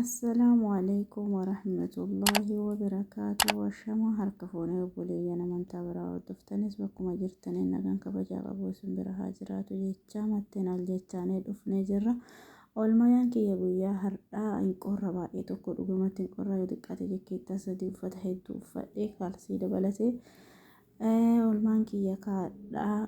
Assalaamu Aleykum Warahmatullaahi Wabarakaatuh. Ashamaa harka fuunee obboleeyyan amantaa biraa hordoftanis bakkuma jirtaniin nagaan kabajaa qabu isin bira haa jiraatu jechaa matteen al jechaanee dhufnee jirra. Oolmayaan kiyya guyyaa har'aa hin qorra, baay'ee tokko dhugumatti hin qorra. Yoo xiqqaate jekkeettaa sadii uffata hedduu uffadhee kaalsii dabalatee. Oolmaan kiyya kaadhaa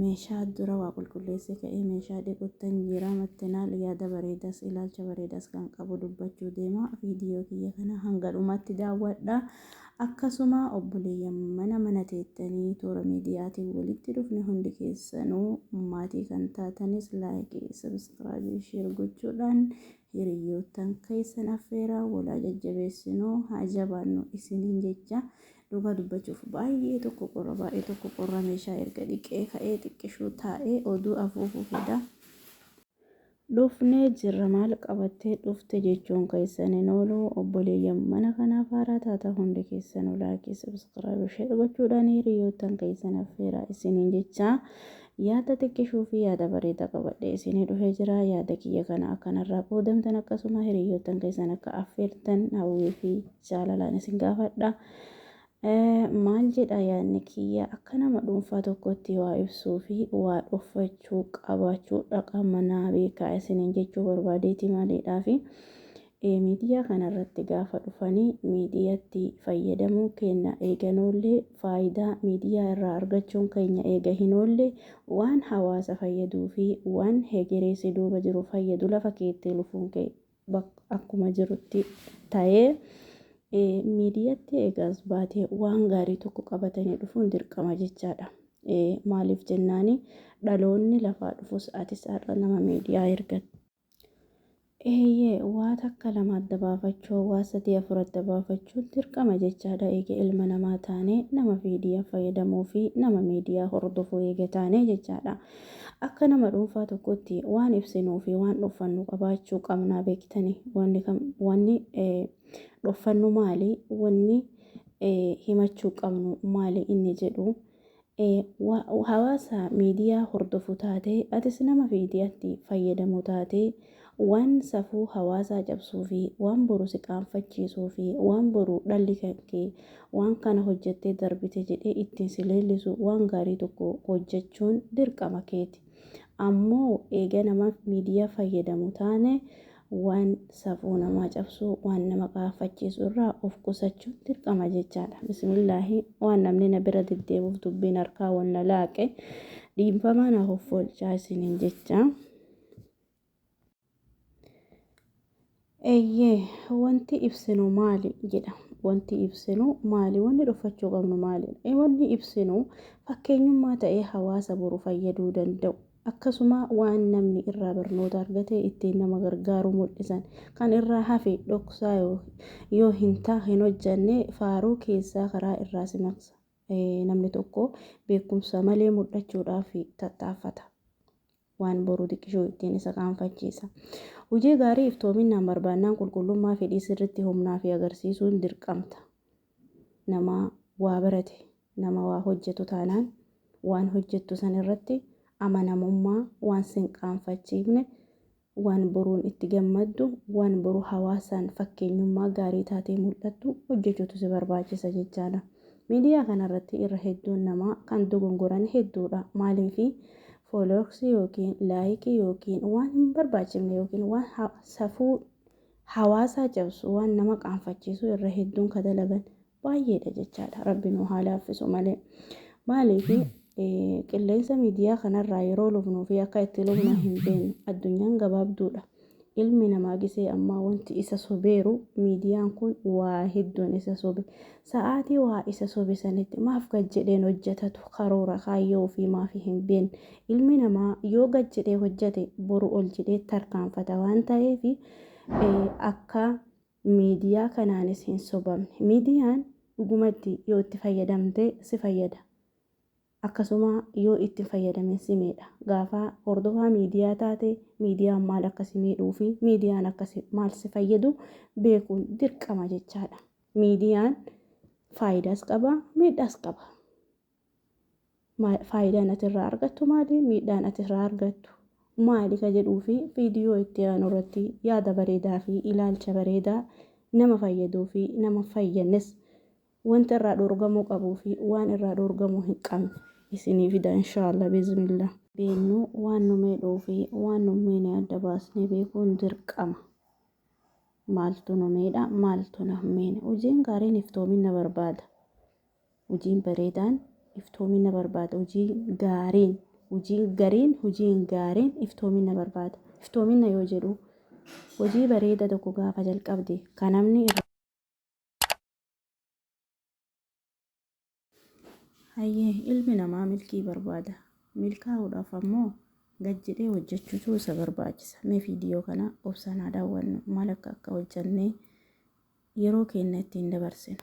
meeshaa dura waa qulqulleessee ka'ee meeshaa dhiquttan jira. Mattenaal yaada bareedaas ilaalcha bareedaas kan qabu dubbachuu deema. Viidiyoo kiyya kana hanga dhumaatti daawwadha. Akkasuma obboleeyyan mana mana teettanii toora miidiyaatiin walitti dhufne hundi keessanuu maatii kan taatanis laayikii, sabiskiraabii, sheer gochuudhaan hiriyoottan keessan affeeraa, walaa jajjabeessinuu, haa jabaannu isiniin jecha. Dhugaa dubbachuuf baay'ee tokko qorra, baay'ee tokko qorra. Meeshaa erga dhiqee ka'ee xiqqishuu taa'ee oduu afuufuu fedha. Dhufnee jirra, maal qabattee dhufte jechuun keessan hin oolu. Obboleeyyan mana kanaaf haaraa taata hundi keessanuu laayikii, sabiskiraabii, sheer gochuudhaan hiriyoottan keessan affeeraa isiniin jecha. Yaada xiqqishuu fi yaada bareedaa qabadhee isinii dhufee jira. Yaada kiyya kana akkanarraa qoodamtan, akkasuma hiriyoottan keessan akka affeertan hawwii fi jaalalaan isin gaafadha. Maal jedha yaadni kiyya? Akka nama dhuunfaa tokkotti waa ibsuu fi waa dhoffachuu qabaachuu dhaqa manaa beekaa isiniin jechuu barbaadeeti. Maaliidhaa fi miidiyaa kanarratti gaafa dhufanii miidiyaatti fayyadamuu keenya eeganoollee, faayidaa miidiyaa irraa argachuun keenya eega hin oolle, waan hawaasa fayyaduu fi waan hegeree si duuba jiru fayyadu lafa keettee lufuun kee akkuma jirutti ta'ee, miidiyaatti eegaas baatee waan gaarii tokko qabatanii dhufuun dirqama jechaadha. Maaliif jennaani, dhaloonni lafaa dhufus atis har'a nama miidiyaa ergatte. Eeyyee, waa takka lama adda baafachuu, waa sadii afur adda baafachuun dirqama jechaadha. Eega ilma namaa taane, nama miidiyaa fayyadamuu fi nama miidiyaa hordofuu eega taane jechaadha. Akka nama dhuunfaa tokkotti waan ibsinuu fi waan dhoffannu qabaachuu qabnaa beektani. Wanni dhoffannu maali? Wanni himachuu qabnu maali inni jedhu? Hawaasa miidiyaa hordofu taatee, atis nama miidiyaatti fayyadamu taatee, waan safuu hawaasaa cabsuu fi waan boru si qaanfachiisuu fi waan boru dhalli kan kee waan kana hojjettee darbite jedhee ittiin si leellisu waan gaarii tokko hojjechuun dirqama keeti. Ammoo eega nama miidiyaa fayyadamu taane, waan safuu namaa cabsuu, waan nama qaanfachiisu irraa of qusachuun dirqama jechaadha. Bismillaahi, waan namni na bira deddeemuuf dubbiin harkaa wanna laaqe dhiifamaa na hoffolchaa isiniin jecha. Eeyyee, wanti ibsinu maali jedha. Wanti ibsinu maali? Wanni dhuffachuu qabnu maali? Wanni ibsinu fakkeenyummaa ta'ee hawaasa boru fayyaduu danda'u. Akkasuma waan namni irraa barnoota argate ittiin nama gargaaru mul'isan. Kan irraa hafe dhoksaa yoo hin hin hojjanne faaruu keessaa karaa irraa si maqsa. Namni tokko beekumsa malee mul'achuudhaaf tattaaffata. Waan boru xiqqishuu ittiin isa qaanfachiisa. Hojii gaarii iftoominaan barbaannaan qulqullummaa fedhii sirriitti humnaa fi agarsiisuun dirqamta. Nama waa barate, nama waa hojjetu taanaan, waan hojjettu san irratti amanamummaa, waan sin qaanfachiifne, waan boruun itti gammaddu, waan boru hawaasaan fakkeenyummaa gaarii taatee mul'attu hojjechuutu si barbaachisa jechaadha. Miidiyaa kanarratti irra hedduun namaa kan dogongoran hedduudha. Maaliifi foolooksii yookiin laayikii yookiin waan hin barbaachifne yookiin waan safuu hawaasaa cabsu, waan nama qaanfachiisu irra hedduun ka dalagan baay'eedha jechaadha. Rabbi nu haa laaffisu malee. Maaliifi qilleensa miidiyaa kanarraa yeroo lufnuu fi akka itti lufnu hin beeknu. Addunyaan gabaabduudha. Ilmi namaa gisee ammaa wanti isa sobeeru miidiyaan kun waa hedduun isa sobe. Sa'aatii waa isa sobe sanitti maaf gad jedheen hojjetatu, karoora kaayyoo ofii maaf hin beekne. Ilmi namaa yoo gad jedhee hojjete boru ol jedhee tarkaanfata waan ta'eef, akka miidiyaa kanaanis hin sobamne. Miidiyaan dhugumatti yoo itti fayyadamte si fayyada. Akkasuma yoo itti fayyadamin si miidha. Gaafa hordofaa miidiyaa taate, miidiyaan maal akka si miidhuu fi miidiyaan akka maal si fayyadu beekuun dirqama jechaadha. Miidiyaan faayidaas qaba, miidhaas qaba. Faayidaan ati irraa argattu maali? Miidhaan ati irraa argattu Maali ka jedhuu fi viidiyoo itti aanu irratti yaada bareedaa fi ilaalcha bareedaa nama fayyaduu fi nama fayyannes wanta irraa dhoorgamuu qabuu fi waan irraa dhoorgamuu hin qabne isinii fida inshaallah biiznillah. Beennu waan nu miidhuu fi waan nu miine adda baasnee beekuun dirqama. Maaltu nu miidha maaltu nu hin miine. Hojiin gaariin iftoomina barbaada. Hojiin bareedaan iftoomina barbaada. Hojiin gaariin hojiin gariin hojiin gaariin iftoomina barbaada. Iftoomina yoo jedhu hojii bareeda tokko gaafa jalqabde kan namni irraa Hayyee ilmi namaa milkii barbaada. Milkaa'uudhaaf ammoo gad jedhee hojjechuutu isa barbaachisa. Mee viidiyoo kana obsaan haa daawwannu. Maal akka akka hojjannee yeroo keenya ittiin dabarsinu.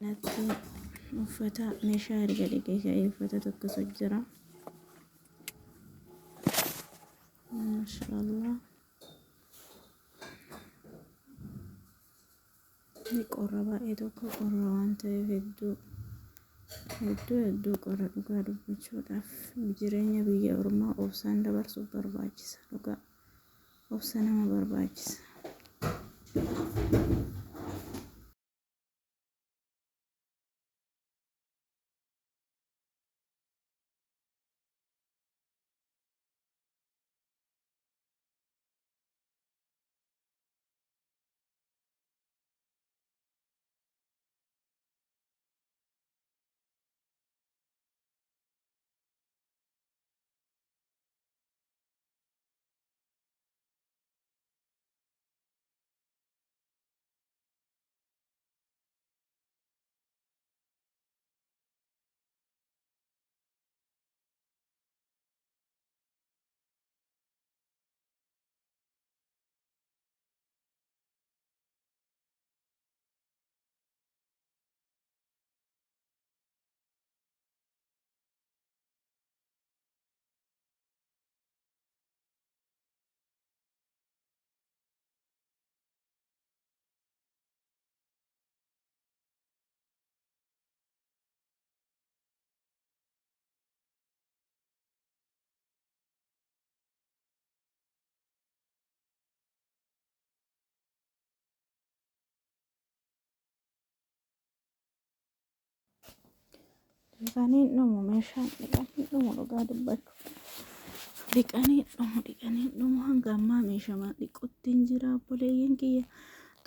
Natti uffata meeshaa erga dhiqee ka'ee uffata tokkotu jira. Maashaallah. Ni qorra baay'ee tokko qorra waan ta'eef hedduu hedduu hedduu qorra dhugaa dubbachuudhaaf jireenya biyya ormaa obsaan dabarsuuf barbaachisa dhugaa obsa nama barbaachisa. Dhiqanii dhumu meeshaan dhiqanii dhumu dhugaa dubbachuu dhiqanii dhumu dhiqanii dhumu hanga ammaa meeshaa dhiqutti hin jira obboleeyyan kiyya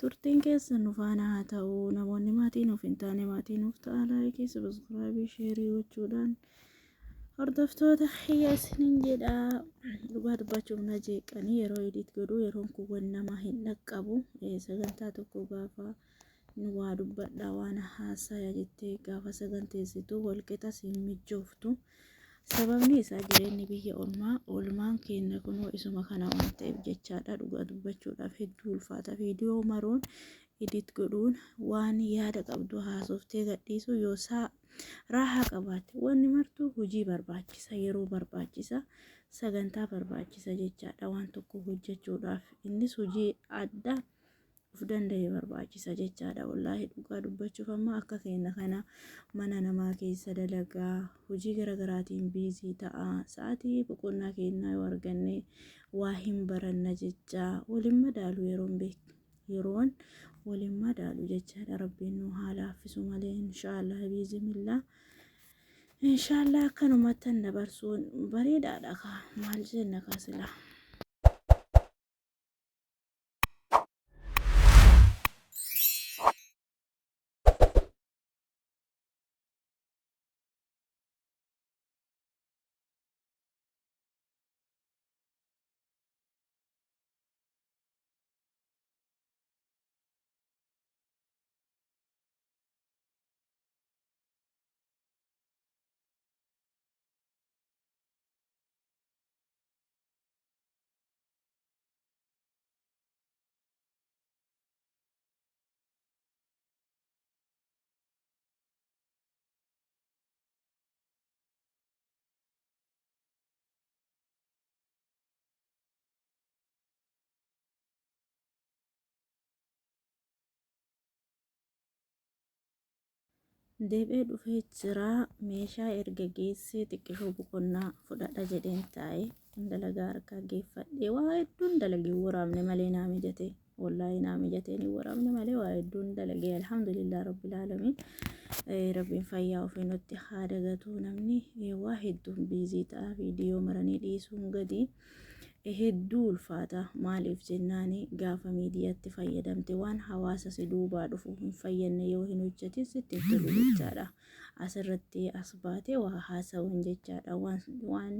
turtiin keessan nu faana haa ta'u namoonni maatii nuuf hin taane maatii nuuf ta'a laayikii sabiskiraabii sheerii gochuudhaan hordoftoota kiyya isinin jedha dhugaa dubbachuuf na jeeqanii yeroo edit godhu yeroon kun wan nama hin dhaqqabu sagantaa tokko gaafa waa dubbadha waan haasaya jettee gaafa saganteessitu walqixa siin mijooftu sababni isaa jireenyi biyya ormaa oolmaan keenya kunoo isuma kana waan ta'eef jechaadha dhugaa dubbachuudhaaf hedduu ulfaata viidiyoo maruun edit godhuun waan yaada qabdu haasoftee gadhiisu yoo saa raahaa qabaatte wanni martuu hojii barbaachisa yeroo barbaachisa sagantaa barbaachisa jechaadha waan tokko hojjechuudhaaf innis hojii adda of danda'e barbaachisa jechaadha wallaahi dhugaa dubbachuuf amma akka keenya kana mana namaa keessa dalagaa hojii garaagaraatiin biizii ta'a sa'aatii boqonnaa keenyaa yoo arganne waa hin baranna jecha waliin madaalu yeroon beek yeroon waliin madaalu jechaadha rabbiin nu haa laaffisu malee inshaallah biiznillah. Inshaallah akkanumattan dabarsuun bareedaadha kaa maal jenna kaa silaa. Deebi'ee dhufee jira. Meeshaa erga geessee xiqqishoo boqonnaa fudhadha jedheen taa'e. Dalagaa harkaa geeffadhee waa hedduun dalagee waraabne malee naa mijate. Wallaahi naa mijatee ni waraabne malee waa hedduun dalagee alhamdulillah rabbil aalamiin. Rabbiin fayyaa ofii nutti haa dagatu namni waa hedduun biizii ta'a viidiyoo maranii dhiisuun gadi. Hedduu ulfaata maaliif jennaani gaafa miidiyaatti fayyadamte waan hawaasa si duubaa dhufu hin fayyadne yoo hin hojjetin sitti hin tolu jechaadha. Asirratti as baatee waa haasa'uun jechaadha. Waan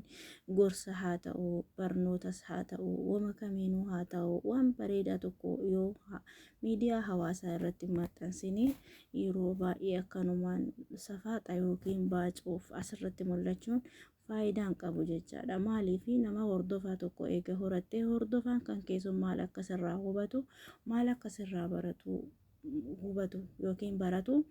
gorsa haa ta'u, barnootas haa ta'u, wama kamiinuu haa ta'u, waan bareedaa tokko yoo miidiyaa hawaasaa irratti maxxansini yeroo baay'ee akkanumaan safaaxa yookiin baacuuf asirratti mul'achuun faayidaa hin qabu jechaadha. Maaliif nama hordofaa tokko eega horattee hordofaan kan kee sun maal akka sirraa hubatu, maal akka sirraa baratu hubatu yookiin baratu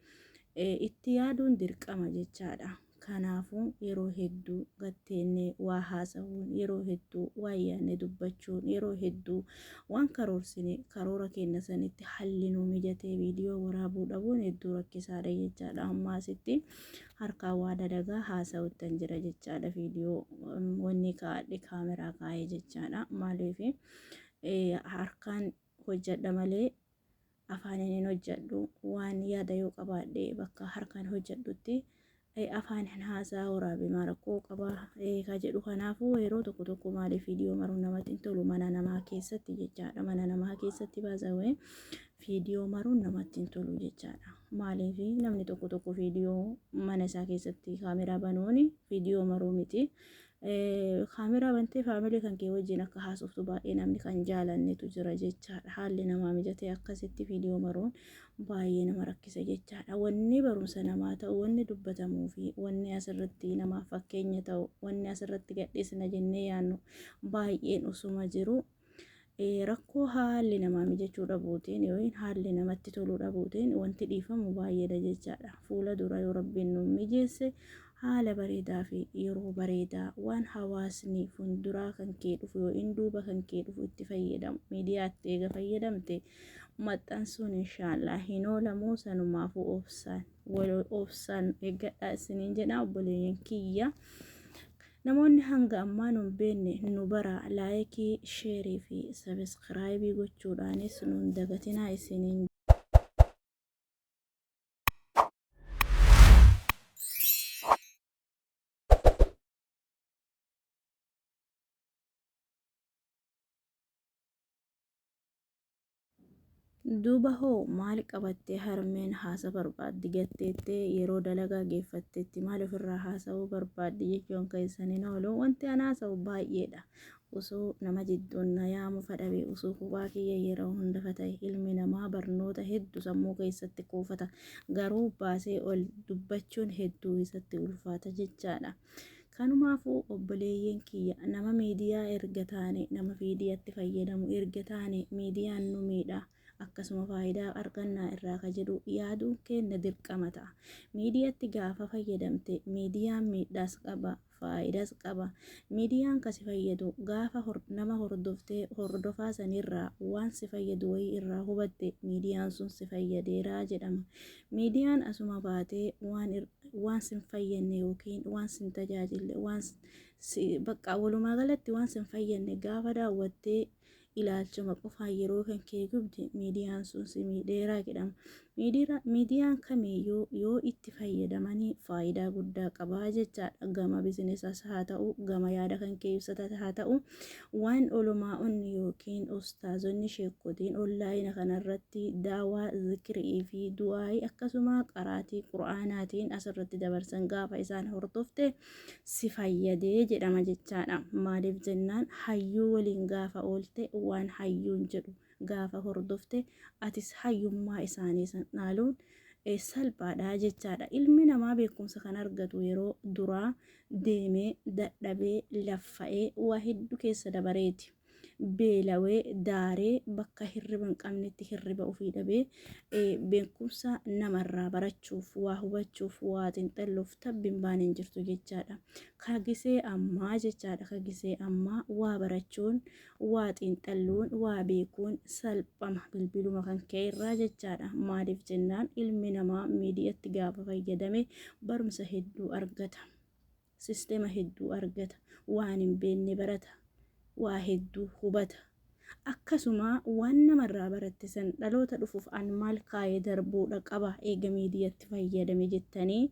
itti yaaduun dirqama jechaadha. Kanaafuu yeroo hedduu gatteennee waa haasa'uun, yeroo hedduu waa yaadne dubbachuun, yeroo hedduu waan karoorsine karoora keenya sanitti halli nuu mijatee viidiyoo waraabuu dhabuun hedduu rakkisaadha jechaadha. Amma asitti harkaan waa dalagaa haasa'uttan jira jechaadha. Viidiyoo wanni kaa'adhe kaameraa kaa'ee jechaadha. Maaliif harkaan hojjedha malee afaaniin hin hojjedhu. Waan yaada yoo qabaadhe bakka harkaan hojjedhutti afaaniin haasaa waraabe maa rakkoo qaba ka jedhu. Kanaafuu yeroo tokko tokko maaliif viidiyoo maruun namatti hin tolu mana namaa keessatti jechaadha. Mana namaa keessatti baasawee viidiyoo maruun namatti hin tolu jechaadha. Maaliif namni tokko tokko viidiyoo mana isaa keessatti kaameraa banuun viidiyoo maruu miti. Kaameraa bantee faamilii kan kee wajjin akka haasoftu baay'ee namni kan jaalannetu jira jechaadha. Haalli namaa mijatee akkasitti viidiyoo maruun baay'ee nama rakkisa jechaadha. Wanni barumsa namaa ta'u, wanni dubbatamuu fi wanni asirratti namaaf fakkeenya ta'u, wanni asirratti gadhiisna jennee yaannu baay'een osuma jiru. Rakkoo haalli namaa mijachuu dhabuutiin yookiin haalli namatti toluu dhabuutiin wanti dhiifamu baay'eedha jechaadha. Fuula dura yoo Rabbiin nu mijeesse haala bareedaa fi yeroo bareedaa waan hawaasni fuulduraa kan kee dhufu yookiin duuba kan kee dhufu itti fayyadamu miidiyaatti eega fayyadamte maxxansuun inshaallah hin oolamu. Sanumaafuu obsaan wal obsaan eeggadhaa isiniin jedha obboleeyyan kiyya. Namoonni hanga ammaa nun beekne nu bara laayikii, sheerii fi sabiskiraayibii gochuudhaanis nun dagatinaa isiniin. Duuba hoo maal qabattee harmeen haasa barbaaddi gatteettee yeroo dalagaa geeffattetti maal ofirraa haasa'uu barbaaddi jechuun keessan hin oolu. Wanti an haasa'u baay'eedha. Osoo nama jidduun na yaamu fadhabe, osoo kophaa kiyya yeroo hunda fata'e, ilmi namaa barnoota hedduu sammuu keessatti kuufata. Garuu baasee ol dubbachuun hedduu isatti ulfaata jechaadha. Kanumaafuu obboleeyyan kiyya nama miidiyaa erga taane, nama miidiyaatti fayyadamu erga taane, miidiyaan nu miidha akkasuma faayidaa argannaa irraa ka jedhu yaaduun keenna dirqama ta'a. Miidiyaatti gaafa fayyadamte miidiyaan miidhaas qaba, Faayidas qaba. Miidiyaan ka si fayyadu gaafa nama hordoftee hordofaa sanirraa waan si fayyadu wayii irraa hubatte miidiyaan sun si fayyadeera jedhama. Miidiyaan asuma baatee waan waan sin fayyadne yookiin waan sin tajaajille waan bakka walumaa galatti waan sin fayyadne gaafa daawwattee ilaalchuma qofaan yeroo kan kee gubde miidiyaan sun si miidheera jedhama. Miidiyaan kamiiyyuu yoo itti fayyadamanii faayidaa guddaa qaba jechaadha. Gama bizinesas haa ta'u, gama yaada kan kee ibsatas haa ta'u, waan olumaa'onni yookiin ustaazonni sheekkotiin onlaayina kanarratti daawaa zikrii fi du'aayii akkasuma qaraatii qur'aanaatiin asirratti dabarsan gaafa isaan hordofte si fayyadee jedhama jechaadha. Maaliif jennaan hayyuu waliin gaafa oolte waan hayyuun jedhu gaafa hordofte atis hayyummaa isaanii san dhaaluun salphaadha jechaadha. Ilmi namaa beekumsa kan argatu yeroo duraa deemee dadhabee laffa'ee waa hedduu keessa dabareeti. Beelawee daaree bakka hirriba hin qabnetti hirriba ofii dhabee beekumsa namarraa barachuuf waa hubachuuf waa xinxalluuf tabbi hin baane hin jirtu jechaadha. Ka gisee ammaa jechaadha. Ka gisee ammaa waa barachuun waa xiinxalluun waa beekuun salphama bilbiluma kan kee irraa jechaadha. Maaliif jennaan ilmi namaa miidiyatti gaafa fayyadame barumsa hedduu argata. Sistema hedduu argata. Waan hin beekne barata. Waa hedduu hubata. Akkasuma waan namarraa baratte san dhaloota dhufuuf an maal kaayee darbuudha qaba eega miidiyatti fayyadame jettanii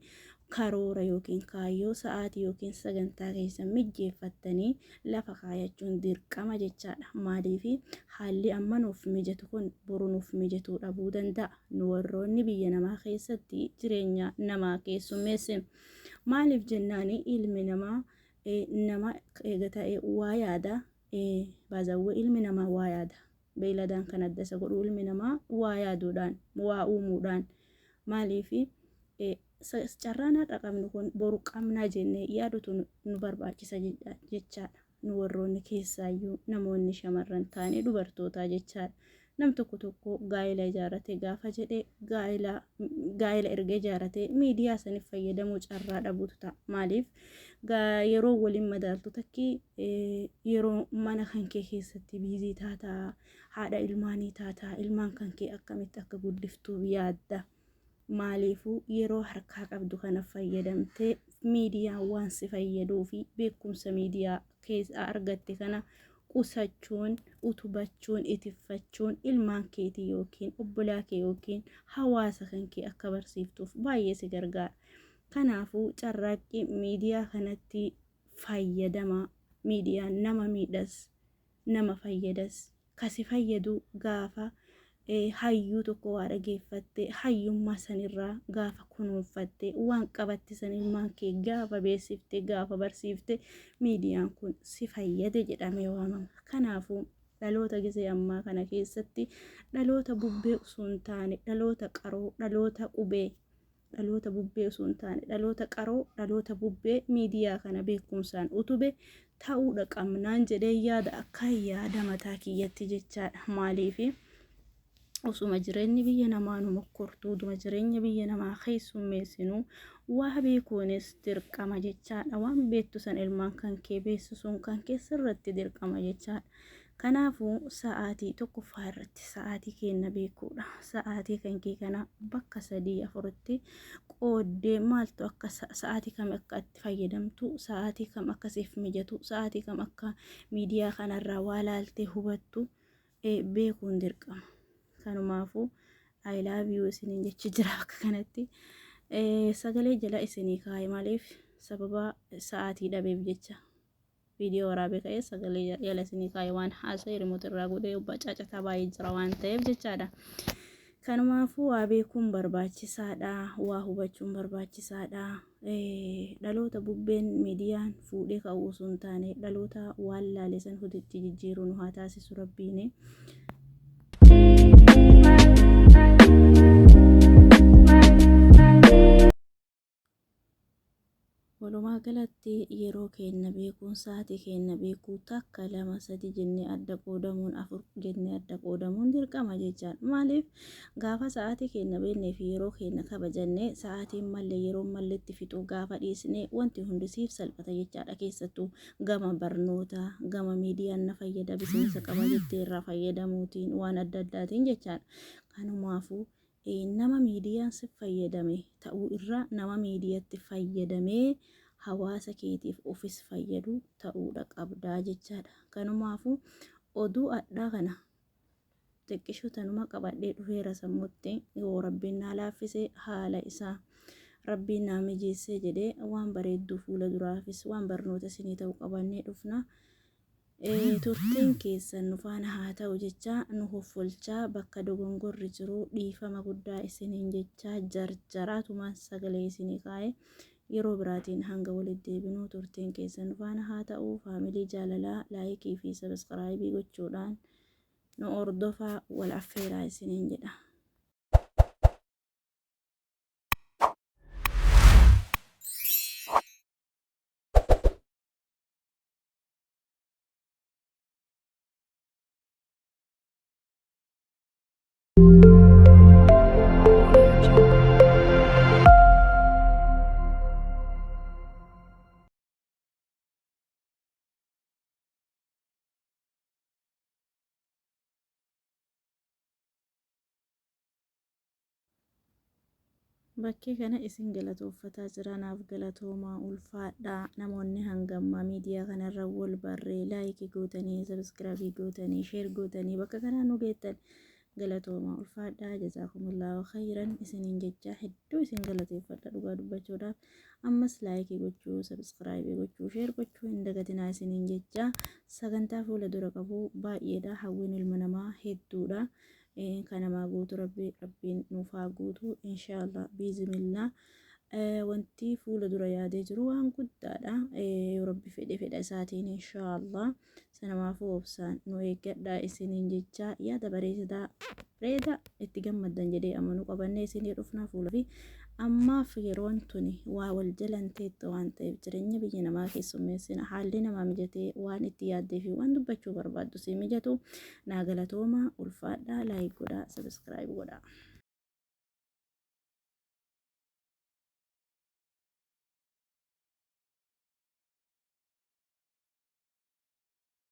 karoora yookiin kaayyoo sa'aatii yookiin sagantaa keessan mijjeeffattanii lafa kaayachuun dirqama jechaadha. Maaliif haalli amma nuuf mijatu kun boru nuuf mijatuu dhabuu danda'a. Nu warroonni biyya namaa keessatti jireenya namaa keessummeessinu. Maaliif jennaani ilmi namaa nama eega ta'e waa yaada. Baazawwee ilmi namaa waa yaada. Beeyladaan kan adda isa godhu ilmi namaa waa yaaduudhaan, waa uumuudhaan. Maaliif carraan har'a qabnu kun boru qabnaa jennee yaadutu nu barbaachisa jechaadha. Nu warroonni keessaayyuu namoonni shamarran taane dubartootaa jechaadha. Nam tokko tokko gaa'ela ijaarrate gaafa jedhe gaa'ela gaa'ela erga ijaarratee miidiyaa saniif fayyadamuu carraa dhabuutu ta'a. Maaliif yeroo waliin madaaltu takki yeroo mana kan kee keessatti biizii taataa, haadha ilmaanii taataa, ilmaan kan kee akkamitti akka guddiftuu yaadda. Maaliifuu yeroo harkaa qabdu kana fayyadamtee miidiyaan waan si fayyaduu fi beekumsa miidiyaa keessaa argatte kana qusachuun, utubachuun, itiffachuun ilmaan keetii yookiin obbolaa kee yookiin hawaasa kan kee akka barsiiftuuf baay'ee si gargaara. Kanaafuu carraaqqii miidiyaa kanatti fayyadama. Miidiyaan nama miidhas, nama fayyadas. Ka si fayyadu gaafa hayyuu tokko waa dhageeffatte hayyummaa sanirraa gaafa kunuunfatte waan qabatte san ilmaan kee gaafa beeksifte gaafa barsiifte miidiyaan kun si fayyade jedhamee waamama. Kanaafuu dhaloota gisee ammaa kana keessatti dhaloota bubbee osoo hin taane dhaloota qaroo dhaloota qubee dhaloota bubbee osoo hin taane dhaloota qaroo dhaloota bubbee miidiyaa kana beekumsaan utube ta'uudha qabnaan jedhee yaada akka yaada mataa kiyyatti jechaadha. Maaliif osuma jireenyi biyya namaa nu mokkortu utuma jireenya biyya namaa keessummeessinu waa beekuunis dirqama jechaadha. Waan beektu san ilmaan kan kee beeksisuun kan keessarratti dirqama jechaadha. Kanaafuu sa'aatii tokkoffaa irratti sa'aatii keenna beekuudha. Sa'aatii kan kee kana bakka sadii afuritti qooddee maaltu akka sa'aatii kam akka itti fayyadamtu, sa'aatii kam akka siif mijatu, sa'aatii kam akka miidiyaa kanarraa waa laaltee hubattu beekuun dirqama. Kanumaafuu I love you isiniin jechi jira bakka kanatti. Sagalee jala isinii kaa'e maaliif sababa sa'aatii dhabeef jecha. Viidiyoo waraabee ka'ee sagalee jala isinii kaa'e waan haasa'e remote irraa godhee obbaa caacataa baay'ee jira waan ta'eef jechaadha. Kanumaafuu waa beekuun barbaachisaadha. Waa hubachuun barbaachisaadha. Dhaloota bubbeen miidiyaan fuudhee ka'u osoo hin taane dhaloota waan laale san hojiitti jijjiiruu nu haa taasisu rabbiin. Walumaa galatti yeroo keenna beekuun, sa'aatii keenna beekuu, takka, lama, sadi jennee adda qoodamuun, afur jennee adda qoodamuun dirqama jechaadha. Maaliif gaafa sa'aatii keenna beeknee fi yeroo keenna kabajanne, sa'aatiin malle yeroo malletti fixuu gaafa dhiisne, wanti hundi siif salphata jechaadha. Keessattuu gama barnootaa, gama miidiyaan na fayyada, bizinesa qaba jettee irraa fayyadamuutiin, waan adda addaatiin jechaadha. Kanumaafuu nama miidiyaan si fayyadame ta'uu irra nama miidiyatti fayyadamee hawaasa keetiif ofis fayyadu ta'uudha qabdaa jechaadha. Kanumaafuu oduu adhaa kana xiqqishuu tanuma qabadhee dhufeera sammuutti. Yoo Rabbiin naa laaffise, haala isaa Rabbiin naa mijeessee jedhee, waan bareedduu fuula duraafis waan barnoota isinii ta'u qabannee dhufna. Turtiin keessan nu faana haa ta'u jecha, nu hoffolchaa, bakka dogongorri jiru dhiifama guddaa isiniin jecha, jarjaraatumaan sagalee isinii kaa'e. Yeroo biraatiin hanga walitti deebinu turtiin keessan nu faana haa ta'u. Faamilii jaalalaa, like fi subscribe gochuudhaan nu hordofaa, wal affeeraa isiniin jedha. Bakkee kana isin galatooffataa jira, naaf galatoomaa, ulfaadhaa. Namoonni hangammaa miidiyaa kanarra wal barree like gootanii, subscribe gootanii, share gootanii bakka kanaa nu geettan, galatoomaa, ulfaadhaa, jazaakumullahu khayran isiniin jecha, hedduu isin galateeffadha dhugaa dubbachuudhaaf. Ammas like gochuu, subscribe gochuu, share gochuu hin dagatinaa isiniin jecha. Sagantaa fuula dura qabu baay'eedha, hawwiin ilma namaa hedduudha. Kanamaa guutu Rabbi, Rabbiin nuuf haa guutu, inshaallah biiznillah. Wanti fuula dura yaadee jiru waan guddaadha, yoo Rabbi fedhe, fedha isaatiin, inshaallah. Sanamaafuu obsaan nu eeggadhaa isiniin jecha, yaada bareedaa bareeda itti gammaddan jedhee amanuu qabannee isinii dhufnaa fuula fi ammaaf yeroon tuni waa wal jalan teettu waan ta'eef, jireenya biyya namaa keessummeessina. Haalli namaa mijatee waan itti yaaddee fi waan dubbachuu barbaaddu si mijatu. Naa galatooma, ulfaadhaa, like godhaa, subscribe godhaa.